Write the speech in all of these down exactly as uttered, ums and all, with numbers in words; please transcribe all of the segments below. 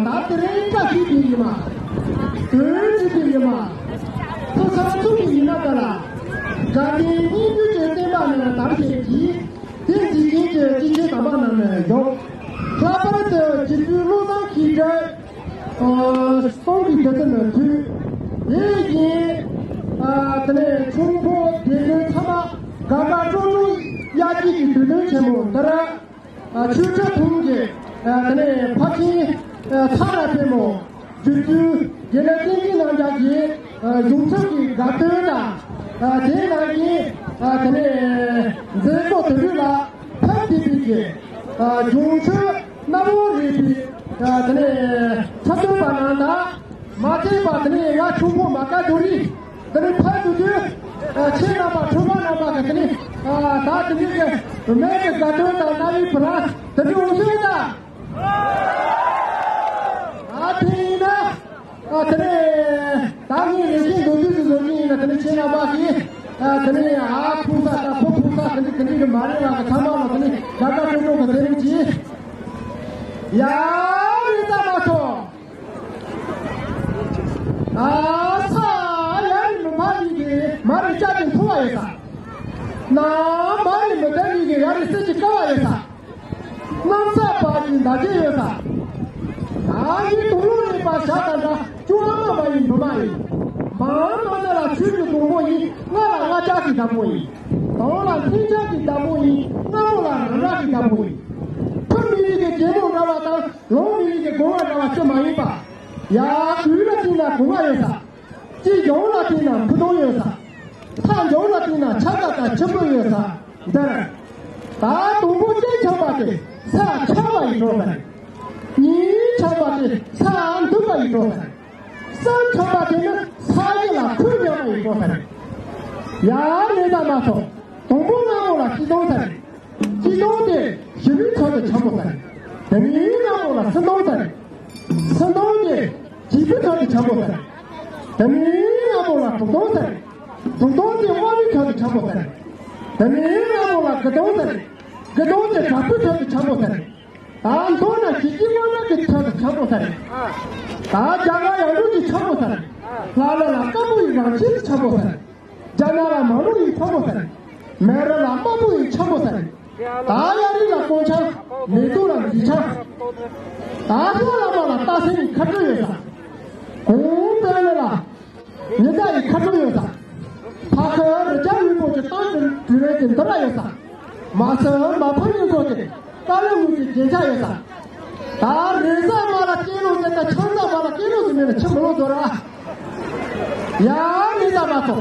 ད་དེ་རིང་བཀའ་ཞིག་དེ་ཡིན་མ། དོན་ཞིག་དེ་ཡིན་མ། ཐུགས་བསམ་ཚུགས་ཀྱི་ཡིན་ན་ད་ལ། དགའ་ལྡན་སྙིང་པོའི་བསྟན་པ་ནི་དར་ཞིང་རྒྱས། དེ་འཛིན་མཁན་གྱི་སྐྱེས་ཆེན་དམ་པ་རྣམས་ནས་མགྱོགས། ལྷག་པར་དུ་རྒྱུད་སྤྱི་བློ་བཟང་མཁས་གྲུབ། ཨ་གསུང་གི་དེ་ཚོ་ནི་ཐོས། དེ་བཞིན་ཨ་དེ་ནས་ཁྱུང་པོ་སྡེ་དཔོན་ཚང་མ་དགའ་དགའ་སྤྲོ་སྤྲོ་དབྱར་སྐྱིད་ཀྱི་དུས་སྟོན་ཆེན་མོ་འདིར། ཆོས་ཁྲི་དྲུང་གི་དེ་ནས་ཕ་ཆིང་ཚ་ར་པད་མོ། བསྒྱུར་རྒྱུ་དགེ་ལེགས་བསྟན་འཛིན་རྣམ་རྒྱལ་གྱིས་གཞུང་ཚབ་ཀྱི་དགའ་སྟོན་དང་། དེའི་ནང་གི་དེ་ནས་མཛད་སྒོ་དེ་རིགས་ལ་ཕེབས་བསྡད་པའི་གི་གཞུང་ཆེན་རྣམ་པ་རེད་པའི་དེ་ནས་ཚབ་སྟོན་པ་རྣམས་དང་། མ་ཚད་པ་དེ་ནས་ང་ཁྱུང་པོ་མ་དཀར་རྡོ་རིང་དེ་ནས་ཕེབས་འདུག་དུས། ཨ་ཁྱེད་རྣམ་པ་ཁྲོས་མ་རྣམ་པ་གི་དེ་ནས་ཨ་ད་དེ་ནས་ཀྱི་མེད་ཀྱི་དགའ་སྟོན་དང་རྣ་བའི་བུ་ར་དེ་འདྲ་འོང་ཤོག་ད། ཨ་དེ་ཡིན་ན་ཨ་དེ་ནས་ད་ངས་ལས་བྱེད་མདོར་བསྡུས་སུ་བཟོ་གི་ཡིན་ན། དེ་ནས་ཁྱེད་རྣམ་པ་གིས་ཨ་དེ་ནས་ཨ་ཐུག་ས་ད་ཕོ་ཐུག་ས་དེ་འདྲ་དེ་འདྲ་གི་མ་རེད་ལ། གི་ཚང་མ་ལ་དེ་ནས་དགའ་དགའ་སྤྲོ་སྤྲོ་གི་དེ་རིང་གྱིས་ཡ་རེད་ད་མ་ཐོག་ཨ་ས་ཡ་རི་མི་མ་རི་གི་མ་རི་ཅག་གི་འཐུང་བ་ཡོད་ས། ན་མ་རི་མི་ལྡན་རི་གི་ཡ་རི་སེ་གི་ཀ་བ་ཡོད་ས། གནམ་ས་བར་གྱི་མདའ་རྒྱན་ཡོད་ས། ཨ་ཡི་དུང་ལོ་རིག་པ་བྱ་དང་འདྲ་ཅུང་ཨ་མ་མ་ཡིན་འབུ་མ་ཡིན། མང་མང་ན་ལ་ཆོས་ཀྱི་དུང་པོ་ཡིན། ང་ལ་ང་ཅག་གི་བདག་པོ་ཡིན། དང་ལ་ལྷིང་ཅག་གི་བདག་པོ་ཡིན། སྔ་མོ་ལ་རི་ར་གི་བདག་པོ་ཡིན། ཐུ་མི་ཡི་གི་རྒྱལ་མོ་འདྲ་བ་དང་། ལོང་མི་ཡི་གི་དགོངས་པ་འདྲ་བ་ཅི་མ་ཡིན་པ། ཡ་དུས་ལ་བརྟེན་ན་སྒོ་ང་ཡོད་ས། དཀྱིལ་འཇོག་ལ་བརྟེན་ན་ཕུ་དུང་ཡོད་ས། མཐའ་འཇོག་ལ་བརྟེན་ན་ཆ་ག་དང་ཆུ་འབུ་ཡོད་ས། འདིར། ད་དུང་པོ་སྤྱན་འཆང་བ་དེ་ས་འཆང་བ་ཡི་གྲོགས་ས་རེད། གཉིས་འཆང་བ་དེ་ས་འདུས་པ་ཡི་གྲོགས་ས་རེད། གསུམ་འཆང་བ་དེ་ནི་ས་གཞི་ལ་ཁོད་སྙོམས་པ་ཡི་གྲོགས་ས་རེད། ཡ་ལས་ད་མ་ཐོག་དུང་པོ་སྔ་མོ་ལ་སྐྱིད་སྡོང་ས་རེད། སྐྱིད་སྡོང་དེ་ཞི་བའི་ཚུལ་དུ་འཆང་བ་ས་རེད། དེ་ནས་སྔ་མོ་ལ་སུན་སྡོང་ས་རེད། སུན་སྡོང་དེ་བྱིས་པའི་ཚུལ་དུ་འཆང་བ་ས་རེད། དེ་ནས་སྔ་མོ་ལ་གྲོག་སྡོང་ས་རེད། གྲོག་སྡོང་དེ་དབང་པོའི་ཚུལ་དུ་འཆང་བ་ས་རེད། དེ་ནས་སྔ་མོ་ལ་དགུ་སྡོང་ས་རེད། དགུ་སྡོང་དེ་དྲག་པོའི་ཚུལ་དུ་འཆང་བ་ས་རེད། ད་མདོར་ན་ཞི་བདེའི་དབང་པོ་གི་ཚུལ་དུ་འཆང་བ་ས་རེད། ད་རྒྱ་གར་ཡང་སྒྲོན་གྱི་འཆང་བ་ས་རེད། ལྷ་ལ་ལ་དཀར་པོ་ཡི་རང་བཞིན་དུ་འཆང་བ་ས་རེད། ཅ་ན་ལ་མ་ལུ་ཡི་ཁྲ་མོ་ཟེར། མེ་ར་ལ་དམར་པོ་ཡི་ཁྲ་མོ་ཟེར། ད་ཡ་རི་ལ་ཀོང་ཆ། མེ་ཏོག་ལ་འདི་ཆ། ད་ལྷ་ལ་མ་ལ་རྟ་སེང་ཡི་ཁ་སྤྲོད་ཡོད་ས། གོང་པོ་ལ་ལ། ཉི་ཟླ་ཡི་ཁ་སྤྲོད་ཡོད་ས། ཕ་ཁ་རི་ཅག་ཡུལ་པོ་གི་སྟོན་གྱི་དུས་རེ་གི་འདི་ར་ཡོད་ས། མ་སི་མ་ཕ་ཡུལ་པོ་གི་ཀ་ལ་མུ་གི་རྒྱན་ཆ་ཡོད་ས། ད་རེས་གཟའ་མ་ལ་སྐྱེས་ལོ་ཟེར། ད་ཆང་གཟའ་མ་ལ་སྐྱེས་ལོ་ཟེར་མེད་ན་ཆི་མི་ལོ་ཟོ་ར། ཡ་རེས་གཟའ་མ་ཐོ།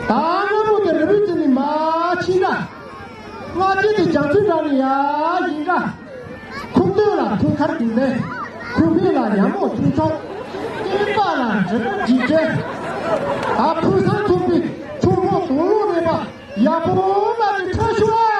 ད་སྔ་མོ་དེ་རི་བོའི་དཀྱིལ་ནས་མ་ཕྱིན་ན། སྔ་རྗེས་དེ་རྒྱ་མཚོའི་འགྲམ་ནས་ཡ་ཡིན་ན། ཁུག་རྟ་ལ་ཐུག་ཁར་དུས་ནས། ཁུག་པའི་ལ་ཉ་མོ་ཐུག་ཆོག་སྐེད་པ་ལ་འབྲི་གུ་འཇིགས་བྱེད། ད་ཕུགས་བསམ་ཐུག་པའི་ཕྱུག་པོ་དུག་ལོག་མེད་པ་ཡག་པོ་ལ་དེ་ཁྲ་ཤོག་ཨ།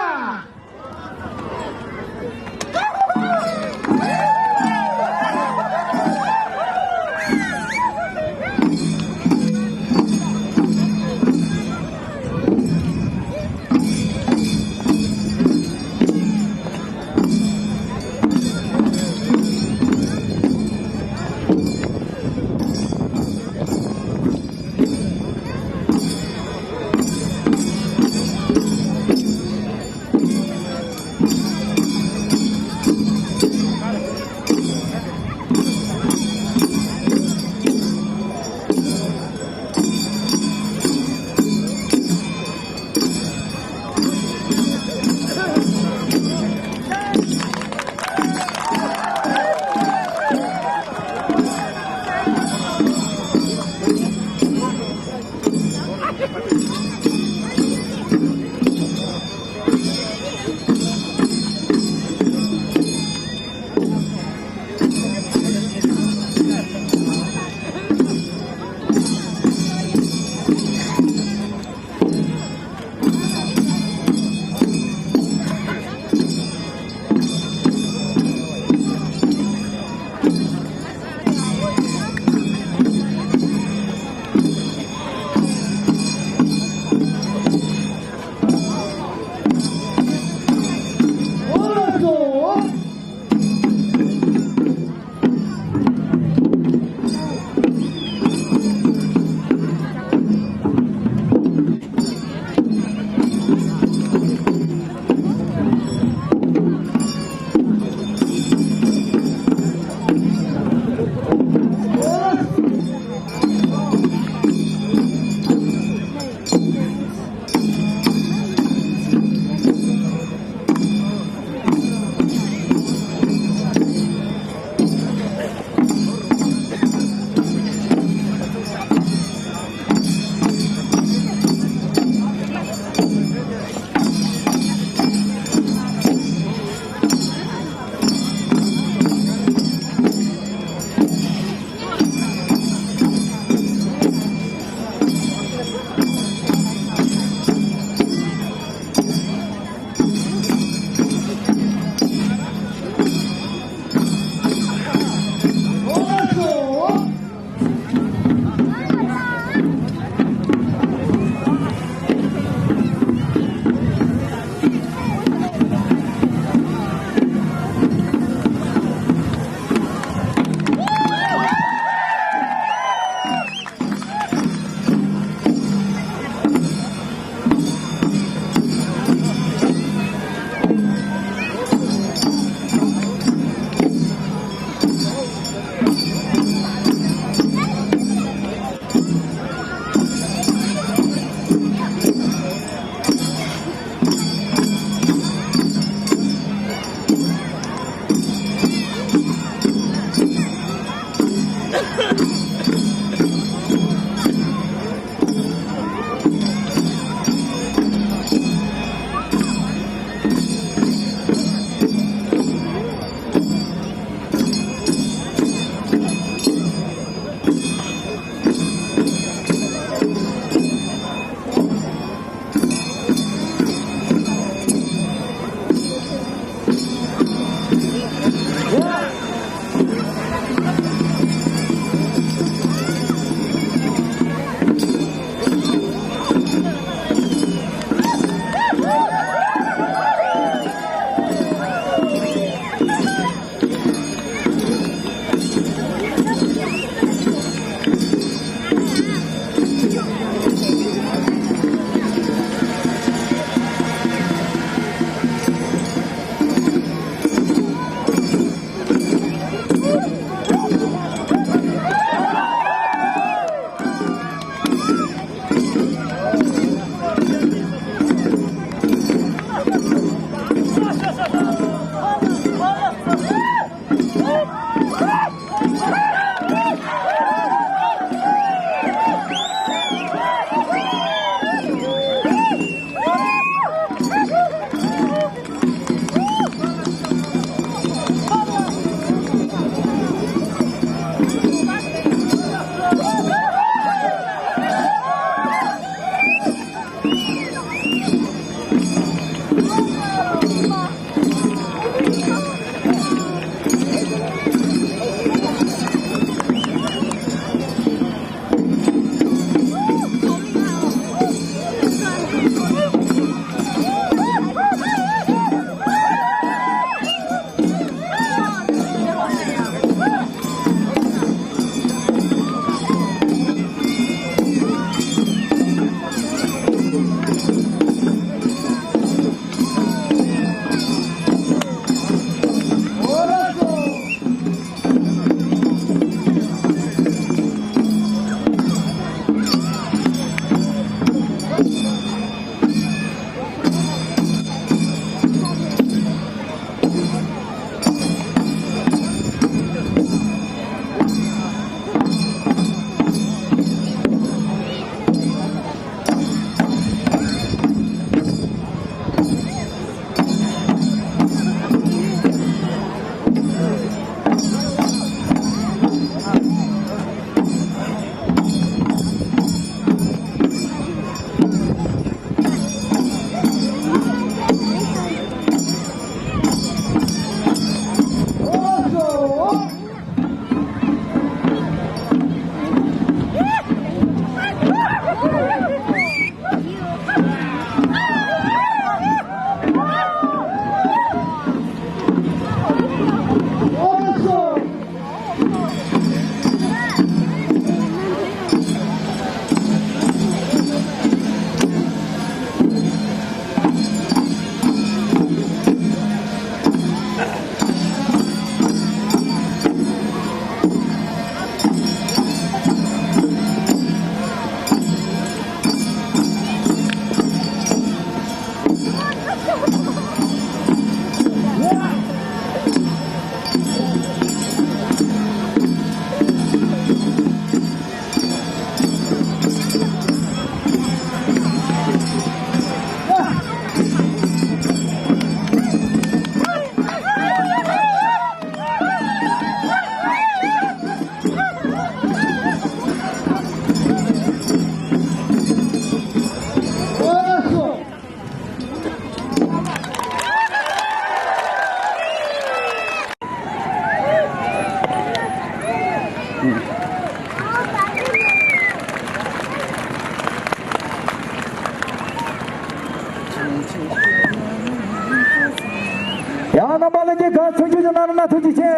ཡང་རྣམ་པ་ལྷན་རྒྱས་ག་ཚོད་ཅིག་ཡོད་ན་རྣམ་ཐུགས་རྗེ་ཆེ།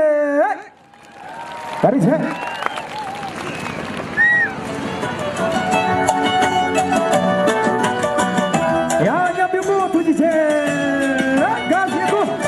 ག་རེ་བྱས། ཡང་མཉམ་པའི་སྐུ་ཐུགས་རྗེ་ཆེ། དགའ་བཞིན་སྐུ།